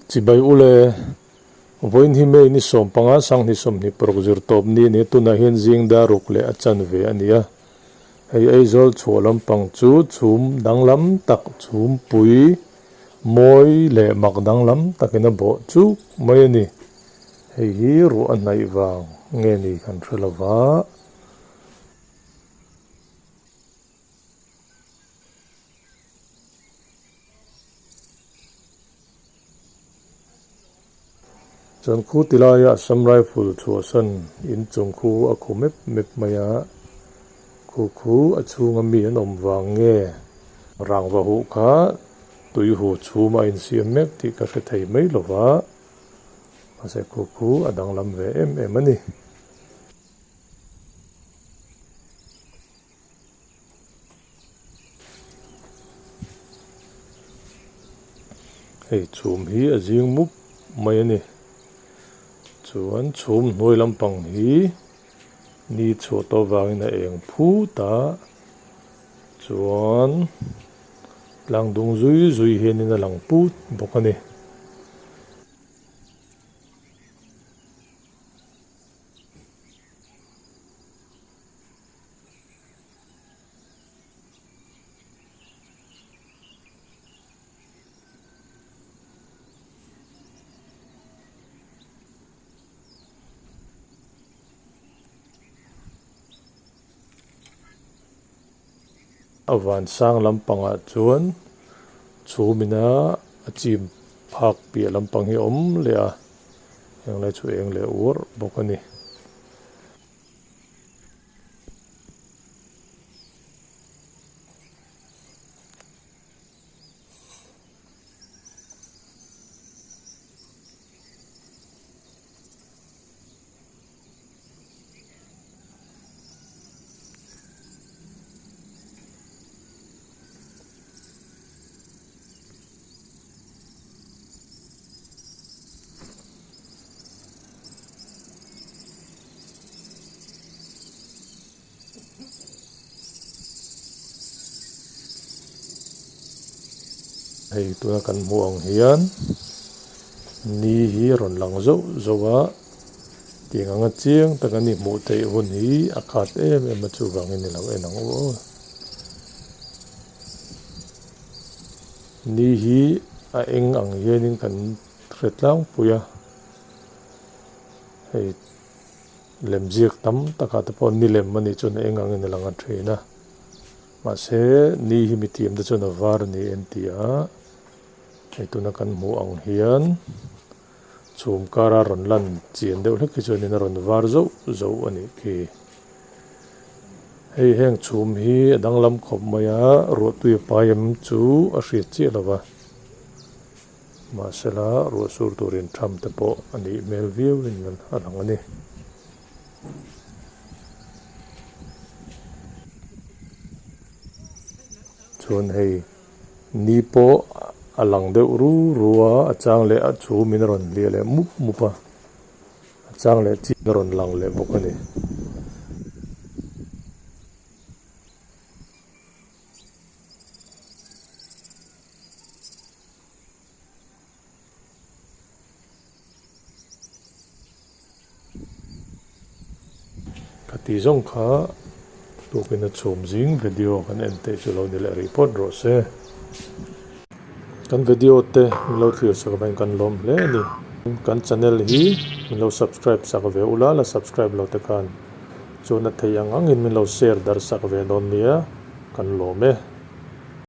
Chibai ule, vawiin hi May ni 15 2026 zir tawp ni nia tunah hian zing dar ruk leh a chan ve a ni a. Hei Aizawl chhuah lampang chu chhum danglam tak chhumpui mawi leh mak danglam takin a bawh chuk mai a ni. Hei hi ruah a hnaih vang nge ni kan hre lo va. Chuan khu ti laia Assam Rifle chhuahsan inchung khu a khu mep mep mai a, khu khu a chhunga mi an awm vang nge rangva huh kha tui hu chhum a insiam mek tih ka hre thei mai lo va, mahse khu khu a danglam ve em em a ni. Hei chhum hi a zing mup mai a ni chuan chhum hnuai lampang hi ni chhuah tawh avangin a eng phut a chuan tlang dung zui zui hianin a lang put bawk a ni. A van sang lampangah chuan chhumina a chim phak piah lampang hi a awm leh a henglai chu eng leh uar bawk a ni. Hei tuna kan hmuh ang hian ni hi a rawn lang zauh zauh a tiang anga chiang taka ni hmuh theih hun hi a khat em em a chuvangin i lo en ang u aw. Ni hi a eng ang hianin kan hre tlangpui a hei lemziak tam takah te pawh ni lem a nih chuan a eng angin a lang a thin a mahse ni hi mithiam te chuan a var a ni an ti a hei tuna kan hmuh ang hian chhum kara rawn lan chian deuh hlek hi chuanin a rawn var zauh zauh a nih khi. Hei heng chhum hi a danglam khawp mai a, ruahtui a pai em chu a hriat chiah lo va, mahsela ruah sur turin tham te pawh a nih hmel viau in a lang a ni. Chuan hei ni pawh a lang deuh ru ru a, a chang leh a chhum in a rawn hliah leh mup mup a. A chang leh chin a rawn lang leh bawk a ni. Ka ti zawng kha tukin a chhum zing video kan en theih chu lo ni leh rih phawt rawh se. Kan video te min lo thlir sak avangin kan lawm hle a ni. Kan channel hi min lo subscribe sak ve ula la subscribe lo te khan chuan a thei ang angin min lo share darh sak ve dawn nia kan lawm e.